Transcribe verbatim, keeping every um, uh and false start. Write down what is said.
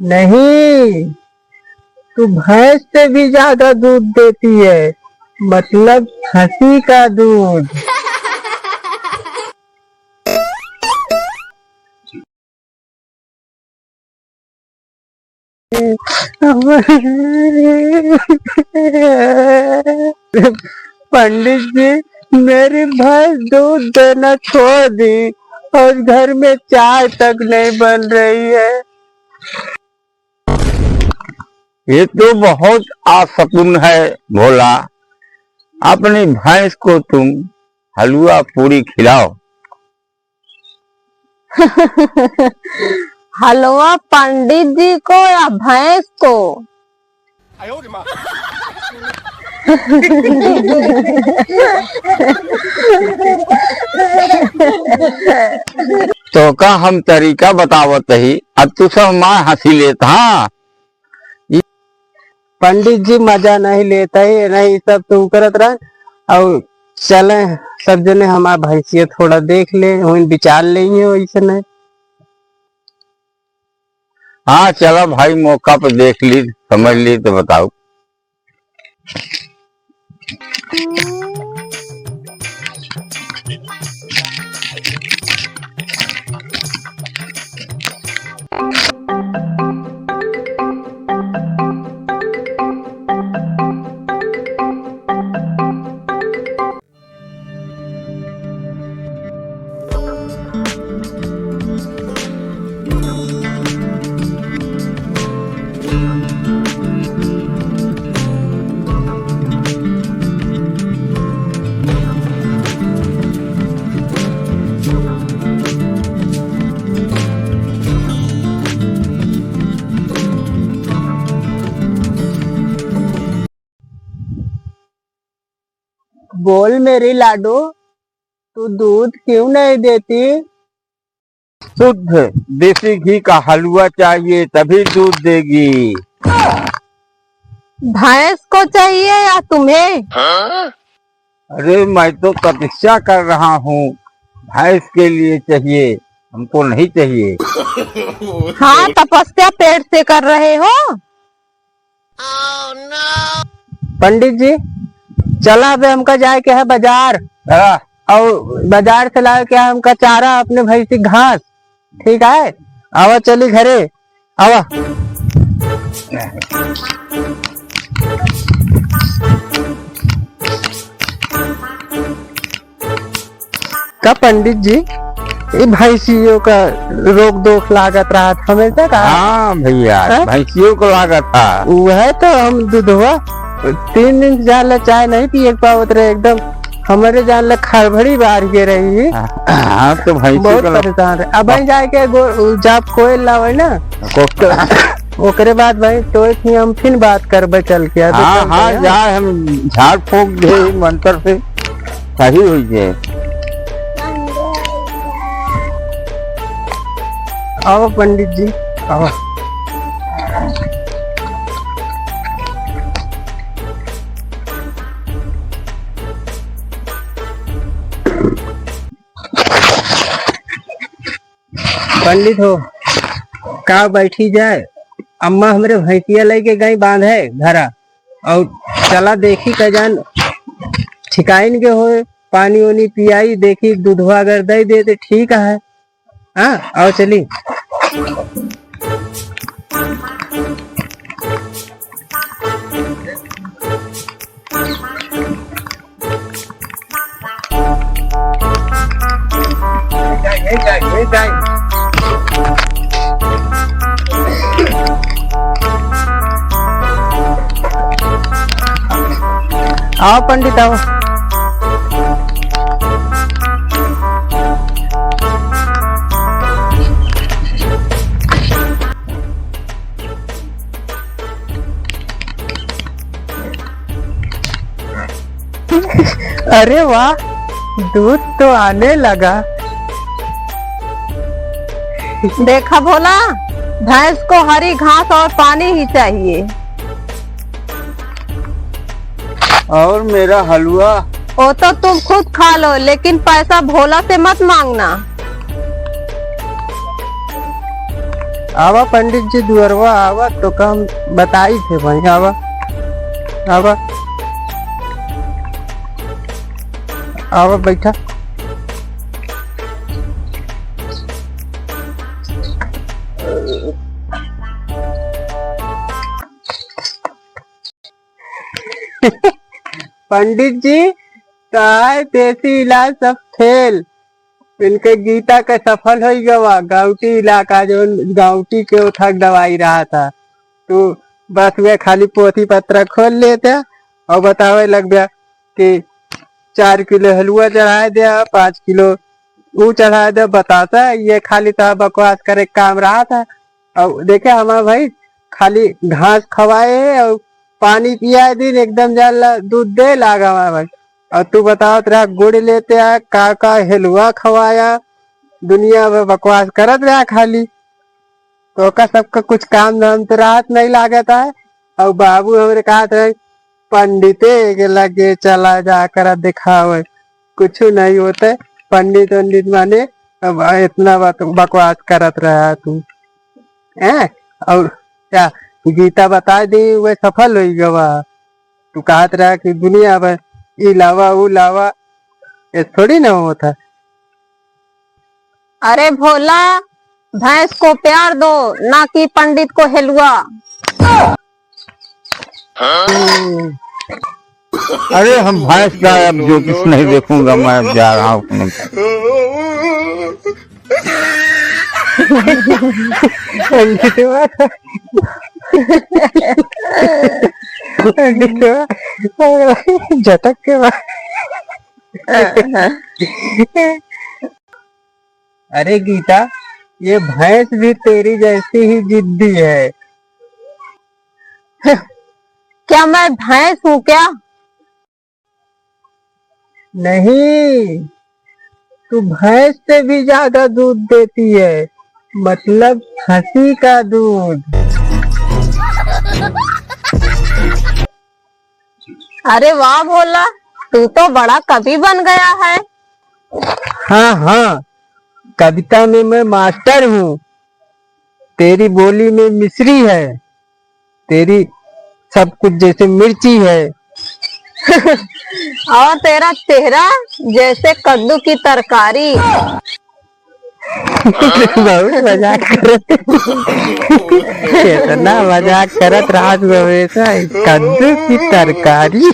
नहीं, तू भैंस से भी ज्यादा दूध देती है, मतलब खसी का दूध। पंडित जी, मेरी भैंस दूध देना छोड़ दी और घर में चाय तक नहीं बन रही है। ये तो बहुत अशकुन है भोला, अपनी भैंस को तुम हलवा पूरी खिलाओ। हलवा पंडित जी को या भैंस को? तो का हम तरीका बतावत ही, अब तू सब माँ हंसी लेत, हाँ। पंडित जी मजा नहीं लेता है, नहीं सब तू करत रह। और चले सब जने हमार भैंसिया थोड़ा देख ले, वहीं विचार लेंगे वैसे नहीं। हाँ, चला भाई, मौका पे देख ली, समझ ली तो बताओ। बोल मेरी लाडो, तू दूध क्यों नहीं देती? शुद्ध देसी घी का हलवा चाहिए, तभी दूध देगी। भैंस को चाहिए या तुम्हें? अरे, मैं तो तपस्या कर रहा हूँ, भैंस के लिए चाहिए, हमको नहीं चाहिए। हाँ, तपस्या पेट से कर रहे हो। पंडित जी, चला, अबे हमका जाए के है बाजार। हाँ। और बाजार से लाए के है हमका चारा, अपने भैंसी घास। ठीक है, आवा, चली घरे, आवा। का पंडित जी, ई भैंसियों का रोग दोष लागत रहत हमेशा का? हाँ भैया, हाँ? भैंसियों को लागत था। वह तो हम दूधवा तीन दिन से जान ले चाय नहीं पिए के पावत रहे, एकदम हमरे जान ले खड़बड़ी बार के रही। हाँ, तो भैंसी बहुत को लग- परेशान रहे। अब भाई जाए के गो-, जाप कोयल लावे ना। को- ओकरे बाद भाई तो इतनी हम फिर बात करबे चल के, अभी हाँ, चलते हाँ, हैं। जा, हम झाड़ फूंक दे मंत्र से, सही हो जाए। आओ पंडित जी, आओ। पंडित हो, का बैठी जाए? अम्मा हमरे भैंसिया लेके गई बांधे घरा, और चला देखी का जान ठिकाइन के होए, पानी ओनी पियाई, देखी दूधवा अगर दे दे तो ठीक है। हाँ, आओ चली। आओ पंडित, आओ। अरे वाह, दूध तो आने लगा। देखा भोला, भैंस को हरी घास और पानी ही चाहिए। और मेरा हलवा? वो तो तुम खुद खा लो, लेकिन पैसा भोला से मत मांगना। आवा पंडित जी दुअरवा, आवा, तोका हम बताई थे भाई, आवा, आवा, आवा, बैठा। पंडित जी, ताय देसी इलाज सब फेल। इनके गीता के सफल होई गवा। गाँवटी इलाका, जौन गाँवटी के उठक दवाई रहा था, तू बस वे खाली पोथी पत्र खोल लेते और बतावे लग गया कि चार किलो हलुआ चढ़ाए दे, पाँच किलो ऊ चढ़ाए दे, बताता ये खाली तो बकवास करे के काम रहा था। और देखे हमार भाई खाली घास खवाए और पानी पियाए दिन एकदम जाला दूध दे लागा हमार भाई। और तू बतावत रहा गुड़ लेते आ, का का हेलुआ खवाया, दुनिया में बकवास करत रहा खाली। तो ओका सबका कुछ काम धाम तो राहत नहीं लागत है। और बाबू हमरे कहत रहे, "पंडिते के लगे चला जा कर दिखावे, कुछ नहीं होते।" पंडित वंडित माने अब इतना बक-, बकवास करत रहा तू, हैं? और क्या गीता बता दी, वे सफल हो गवा। तू कहत रहा कि दुनिया भर ई लावा, ऊ लावा, ये थोड़ी ना होता। अरे भोला, भैंस को प्यार दो, ना कि पंडित को हेलुआ। अरे हम भैंस का अब ज्योतिष नहीं देखूंगा, मैं अब जा रहा हूँ अपने घर। पंडितवा, पंडितवा, झटक के बा। अरे गीता, ये भैंस भी तेरी जैसी ही जिद्दी है। क्या मैं भैंस हूँ क्या? नहीं, तू भैंस से भी ज्यादा दूध देती है, मतलब खसी का दूध। अरे वाह भोला, तू तो बड़ा कवि बन गया है। हाँ, हाँ, कविता में मैं मास्टर हूँ। तेरी बोली में मिश्री है, तेरी सब कुछ जैसे मिर्ची है। और तेरा चेहरा जैसे कद्दू की तरकारी। बहुत मजाक करत, इतना मजाक करत रहा तू हमेशा, कद्दू की तरकारी।